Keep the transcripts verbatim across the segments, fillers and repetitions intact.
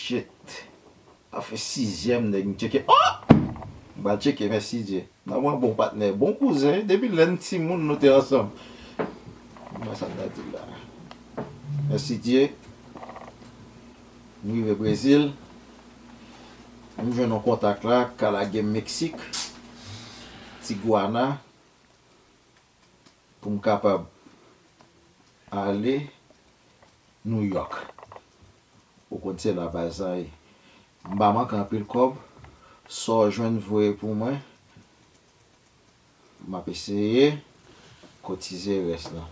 Shit. Afè sizyèm nèg m tcheke. Oh! M pa tcheke, mèsi Dye. Nan mwen bon patnè, bon kouzen, depi lè n timoun nou te ansanm. Mwen sa m ta di la. Mèsi Dye. M rive Brezil. M jwenn yon kontak la, ka lage m Meksik, Tiguana, pou m kapab ale New York. Ou konn se la baz la ye. M pa manke anpil kòb. Sa w jwenn voye pou mwen. M ap eseye kotize rès la.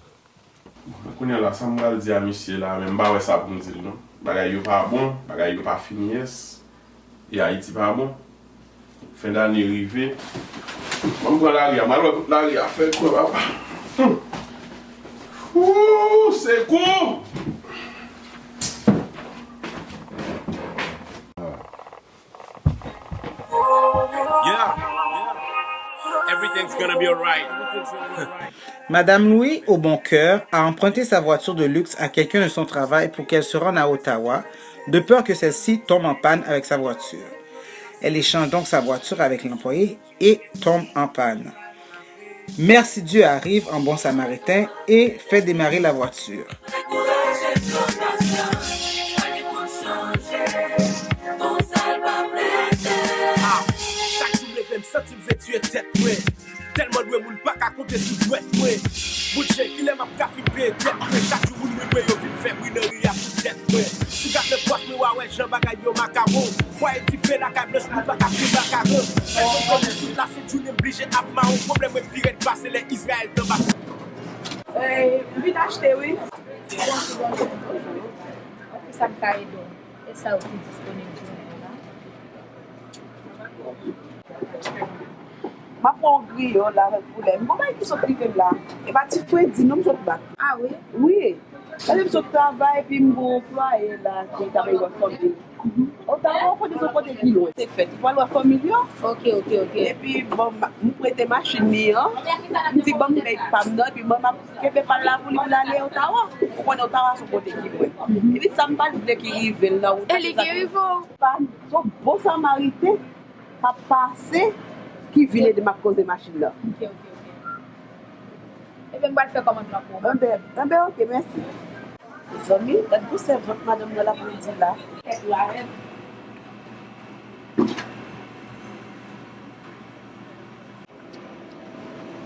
Bon, kounye a la, sa m pral di a misye la, men m pa wè sa pou m di l non. Bagay yo pa bon, bagay yo pa fini yès. E Ayiti pa bon. Fen dane rive. Ban m pran lari a, m al wè kote lari a fè kwè papa. Hmm. Ooh, sekou! Yeah. Everything's gonna be alright. Madame Louis, au bon cœur, a emprunté sa voiture de luxe à quelqu'un de son travail pour qu'elle se rende à Ottawa, de peur que celle-ci tombe en panne avec sa voiture. Elle échange donc sa voiture avec l'employé et tombe en panne. Merci Dieu arrive en bon samaritain et fait démarrer la voiture. Ah, chak jou m leve m santi m vle tiye tèt mwen. Tèlman lwen moun pa ka konte sou dwèt mwen. Bout jen kilè m ap ka fin peye dèt mwen. Chak jou moun ri mwen yo vin fè bri nan ri a pou tèt mwen. Si w gade pòch mwen w a wè jan bagay yo makawon. Fwaye dife lakay blanch moun pa ka fri makaron. Fè konprann tout la sentounen m blije ap mawon. Pwoblèm mwen pi rèd pase lè Izrayèl t anba. M vin achte wi. Bon, bon, bon, bon. Ki sa m ka ede w? E sa yo ki disponib jounen an la? M ap pran yon griyo la avèk poulè. M gon bagay ki sot rive m la. E pa ti fredi non m sot bat. Ah wi? Wi. Gade m sot travay epi m gon anplwaye la ki ta vin wè fanmi l. Otawa ou konnen se yon kote ki lwen. Se fèt. Ou pral wè fanmi l yo. Ok, ok, ok. Epi bon, m prete machin li an. M di ban m pèy pa m nan epi ban m ap Kenbe pa l la pou li pou l ale Otawa. Ou konnen Otawa se yon kote ki lwen. Epi sa m pa t vle ki rive l nan wout la. E li ki rive w? Pa, se yon bon samariten k ap pase ki vin ede m ap koze machin nan. Ok, ok, ok. Ebyen m pral fè kòmann lan pou ou. Enben, enben ok, mèsi. Mezanmi, gad gwo sèvant madanm nan la pou l di la. Kèt ou avè m.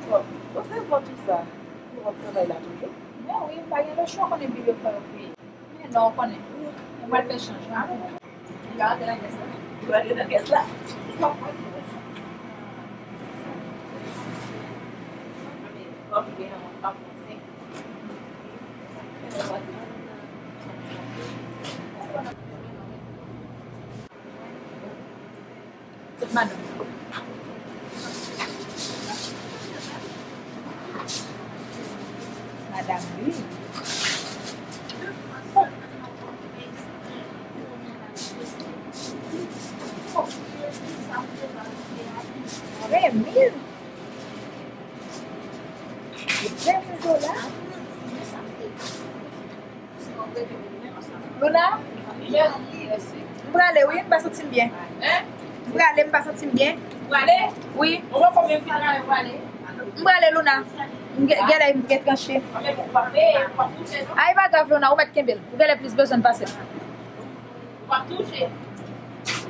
Bon, bon se bon tou sa. Ou w ap travay la toujou? Men wi, m pa gen lechwa, w konnen bil yo fò yo peye. Men non, w konnen. Mwen pral fè chanjman. Li pa rantre nan kès la. Li pa rantre nan kès la. Bon, m gen yon pap. Tout madanm. Madanm wi. Ven mil. Ven mil dola. Luna, m prale wi, m pa santi m byen. M prale, m pa santi m byen. Prale? Wi. Ou wè konbyen m fin ale prale? M prale, Luna. M gen, genlè m gen tranche. Ay, pa grav, Luna, ou mèt kenbe l. Ou genlè plis bezwen l pase m. Ou ap touche.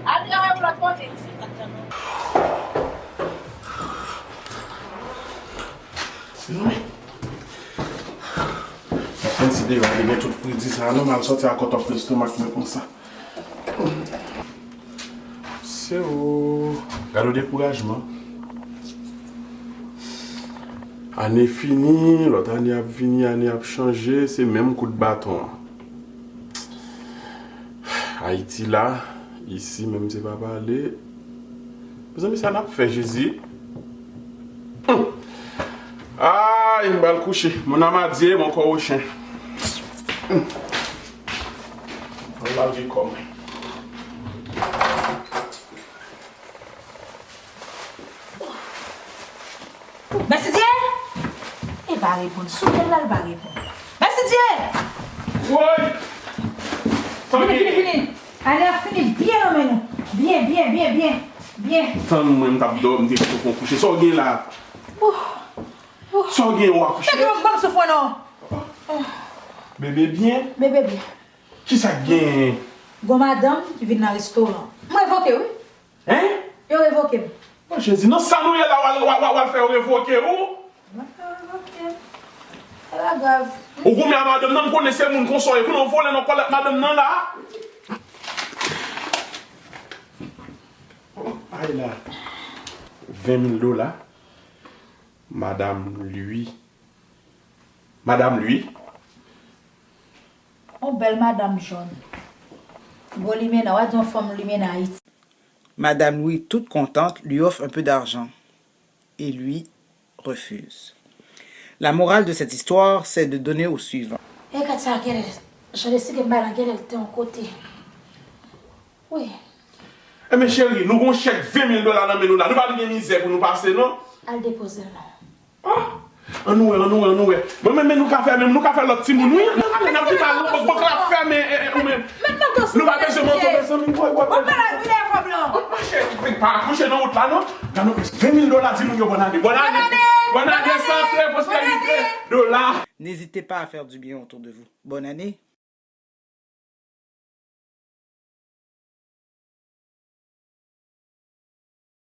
Al travay yon lòt kote. Mezanmi. Mwen konn si deja te gen tout fredi sa a non, m al sòti a cut off lestomak mwen konsa. Se ou. Gade yon dekourajman. Ane fini, lòt ane ap vini, ane ap chanje, se menm kout baton an. Ayiti la, isi menm se pa pale. Mezanmi, sa n ap fè, Jezi? Hum. Ay, m pral kouche. Mon âme à Dieu, mon corps au chien. Hum. Mwen lave kò mwen. Mèsidye! Li pa reponn. Sou kèl la, li pa reponn. Mèsidye! Woy! Vini, vini, vini! Ane a fini byen nan men nou. Byen, byen, byen, byen, byen. Tann mwen, m t ap dòmi, m te sou fon kouche. Sa w gen la? Sa w gen, w akouche? Mete yon banm sou fon non. Bebe byen? Bebe byen. Kisa k genyen? Gon madanm ki vin nan restoran. M revoke wi. Hein? Yo revoke m. Oh Jezi, nan sa nou ye la, w al, w al, w al fè yo revoke ou? Mwen fè revoke m. Se pa grav. Ou goumen a madanm nan, m konnen se moun konsa w ye. Kounye a w vole nan kòlèt madanm nan la. Oh, ay la. Ven mil dola. Madam Louis. Madam Louis. On bèl madanm jòn. Gwo limena, w a di yon fanm limena Ayiti. Madame Louis, toute contente, lui offre un peu d'argent et lui refuse. La morale de cette histoire, c'est de donner au suivant. E gad sa genlè, jan deside m bay la genlè l te yon kote. Wi. Enben cheri, nou gon chèk ven mil dola nan men nou la. Nou pa vin gen mizè pou nou pase non. Al depoze l non. Ah! An nou wè, an nou wè, an nou wè. Bon, men, men nou ka fè menm, nou ka fè lòt timoun, wi. N ap, n ap vin al, bank la ap fèmen, e, e, ou menm. Nou pa bezwen manto, mezanmi, wè, wè, wè. Ou pa la vin lè kòb lan. Machè, pa akouche nan wout la, non. Gade nou, ven mil dola, di moun yo bòn ane. Bòn ane. Bòn ane, sante, pwosperite, dola. N'hésitez pas à faire du bien autour de vous. Bonne année.